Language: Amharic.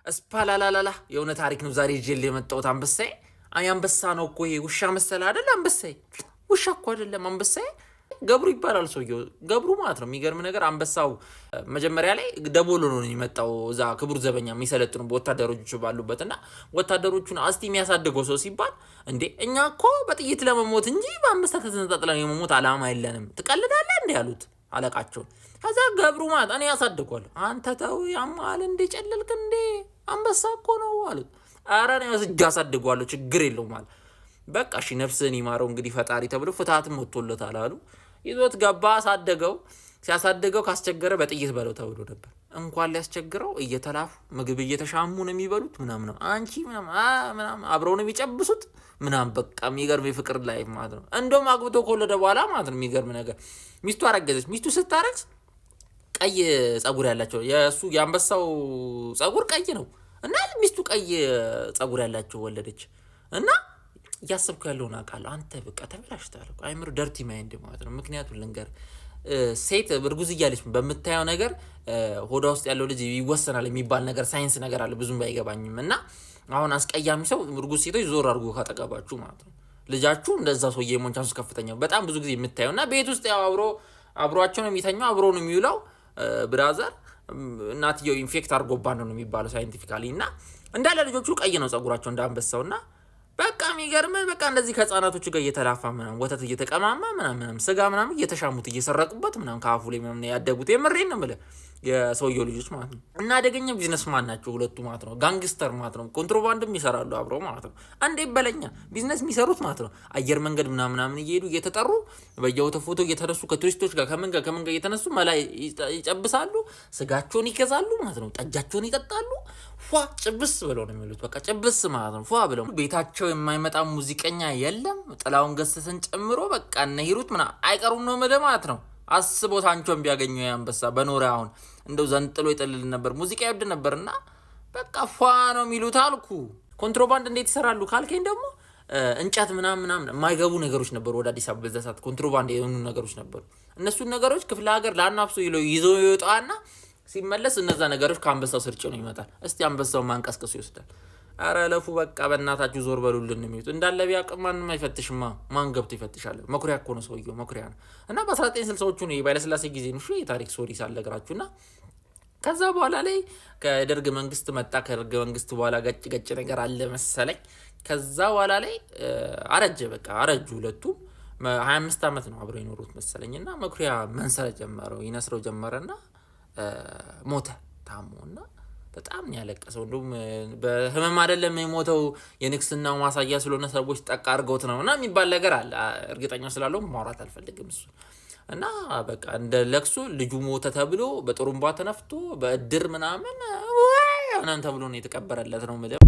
እስፓላላላላ የሆነ ታሪክ ነው ዛሬ ይዤልህ የመጣሁት አንበሳዬ። አይ አንበሳ ነው እኮ ይሄ፣ ውሻ መሰለህ አይደል? አንበሳዬ ውሻ እኮ አይደለም አንበሳዬ። ገብሩ ይባላል ሰውየው፣ ገብሩ ማለት ነው። የሚገርም ነገር አንበሳው መጀመሪያ ላይ ደቦሎ ነው የመጣው፣ እዛ ክቡር ዘበኛ የሚሰለጥኑ ወታደሮቹ ባሉበት። እና ወታደሮቹን አስቲ የሚያሳድገው ሰው ሲባል፣ እንዴ እኛ እኮ በጥይት ለመሞት እንጂ በአንበሳ ተዘነጣጥለን የመሞት አላማ የለንም፣ ትቀልዳለህ እንዴ አሉት አለቃቸውን። ከዛ ገብሩ ማለት እኔ ያሳድጓለሁ፣ አንተ ተው ያማል እንዴ፣ ጨለልክ እንዴ፣ አንበሳ እኮ ነው አሉት። ኧረ እኔ ወስጄ አሳድጓለሁ፣ ችግር የለውም አለ። በቃ እሺ ነፍስህን ይማረው እንግዲህ ፈጣሪ ተብሎ ፍትሀትም ወጥቶለታል አሉ። ይዞት ገባ፣ አሳደገው። ሲያሳድገው ካስቸገረ በጥይት በለው ተብሎ ነበር። እንኳን ሊያስቸግረው እየተላፉ ምግብ እየተሻሙ ነው የሚበሉት ምናምን ነው አንቺ ምናምን ምናምን አብረው ነው የሚጨብሱት ምናምን፣ በቃ የሚገርም የፍቅር life ማለት ነው። እንደውም አግብቶ ከወለደ በኋላ ማለት ነው፣ የሚገርም ነገር ሚስቱ አረገዘች። ሚስቱ ስታረግዝ ቀይ ጸጉር ያላቸው፣ የእሱ የአንበሳው ጸጉር ቀይ ነው፣ እና ሚስቱ ቀይ ጸጉር ያላቸው ወለደች። እና እያሰብኩ ያለውን አውቃለሁ። አንተ በቃ ተበላሽተሃል እኮ፣ አይምሮ dirty mind ማለት ነው። ምክንያቱም ልንገር፣ ሴት እርጉዝ እያለች በምታየው ነገር ሆዷ ውስጥ ያለው ልጅ ይወሰናል የሚባል ነገር ሳይንስ ነገር አለ፣ ብዙም ባይገባኝም። እና አሁን አስቀያሚ ሰው እርጉዝ ሴቶች ዞር አድርጎ ካጠገባችሁ ማለት ነው፣ ልጃችሁ እንደዛ ሰውዬ የመሆን chance ኡ ከፍተኛ። በጣም ብዙ ጊዜ የምታየው እና ቤት ውስጥ ያው አብሮ አብሯቸው ነው የሚተኛው፣ አብሮ ነው የሚውለው። Brother እናትየው infect አድርጎባት ነው የሚባለው scientifically። እና እንዳለ ልጆቹ ቀይ ነው ጸጉራቸው እንደ አንበሳው። እና በቃ የሚገርም በቃ እንደዚህ ከህፃናቶቹ ጋር እየተላፋ ምናምን፣ ወተት እየተቀማማ ምናምን ምናምን፣ ስጋ ምናምን እየተሻሙት፣ እየሰረቁበት ምናምን ከአፉ ላይ ምናምን ያደጉት። የምሬን ነው የምልህ፣ የሰውየው ልጆች ማለት ነው። እና አደገኛ businessman ናቸው ሁለቱ ማለት ነው። Gangster ማለት ነው። ኮንትሮባንድም ይሰራሉ አብረው ማለት ነው። አንዴ በለኛ ቢዝነስ የሚሰሩት ማለት ነው። አየር መንገድ ምናምን ምናምን እየሄዱ እየተጠሩ በየቦታው ፎቶ እየተነሱ ከቱሪስቶች ጋር ከምን ጋር ከምን ጋር እየተነሱ መላ ይጨብሳሉ። ስጋቸውን ይገዛሉ ማለት ነው። ጠጃቸውን ይጠጣሉ። ፏ ጭብስ ብለው ነው የሚሉት። በቃ ጭብስ ማለት ነው። ፏ ብለው ቤታቸው የማይመጣ ሙዚቀኛ የለም። ጥላሁን ገሰሰን ጨምሮ በቃ እነ ሂሩት ምናምን አይቀሩም ነው የምልህ ማለት ነው። አስቦ ሳንቾን ቢያገኘው ያንበሳ በኖረ አሁን እንደው ዘንጥሎ ይጥልልን ነበር። ሙዚቃ ይወድ ነበርና በቃ ፏ ነው የሚሉት አልኩ። ኮንትሮባንድ እንዴት ይሰራሉ ካልከኝ ደግሞ እንጨት ምናምን ምናምን የማይገቡ ነገሮች ነበሩ ወደ አዲስ አበባ፣ በዛ ሰዓት ኮንትሮባንድ የሆኑ ነገሮች ነበሩ። እነሱን ነገሮች ክፍለ ሀገር ለአናፍሶ ይዞ ይወጣና ሲመለስ እነዛ ነገሮች ከአንበሳው ስር ጭኖ ይመጣል። እስቲ አንበሳው ማንቀስቀሱ ይወስዳል። አረ ለፉ በቃ በእናታችሁ ዞር በሉልን የሚሉት እንዳለ ቢያውቅ ማንም አይፈትሽማ። ማን ገብቶ ይፈትሻል? መኩሪያ እኮ ነው ሰውየው፣ መኩሪያ ነው። እና በ1960ዎቹ ነው፣ የኃይለሥላሴ ጊዜ ነው። የታሪክ sorry ሳልነግራችሁ። እና ከዛ በኋላ ላይ ከደርግ መንግስት መጣ። ከደርግ መንግስት በኋላ ገጭ ገጭ ነገር አለ መሰለኝ። ከዛ በኋላ ላይ አረጀ፣ በቃ አረጁ ሁለቱም። 25 ዓመት ነው አብረው የኖሩት መሰለኝ። እና መኩሪያ መንሰረ ጀመረው፣ ይነስረው ጀመረና ሞተ ታሞ። እና በጣም ነው ያለቀሰው። እንዲሁም በህመም አይደለም የሞተው፣ የንግስናው ማሳያ ስለሆነ ሰዎች ጠቅ አድርገውት ነው እና የሚባል ነገር አለ። እርግጠኛ ስላለው ማውራት አልፈልግም እሱ። እና በቃ እንደ ለቅሶ ልጁ ሞተ ተብሎ በጥሩምባ ተነፍቶ በእድር ምናምን ምናምን ተብሎ ነው የተቀበረለት ነው የምልህ።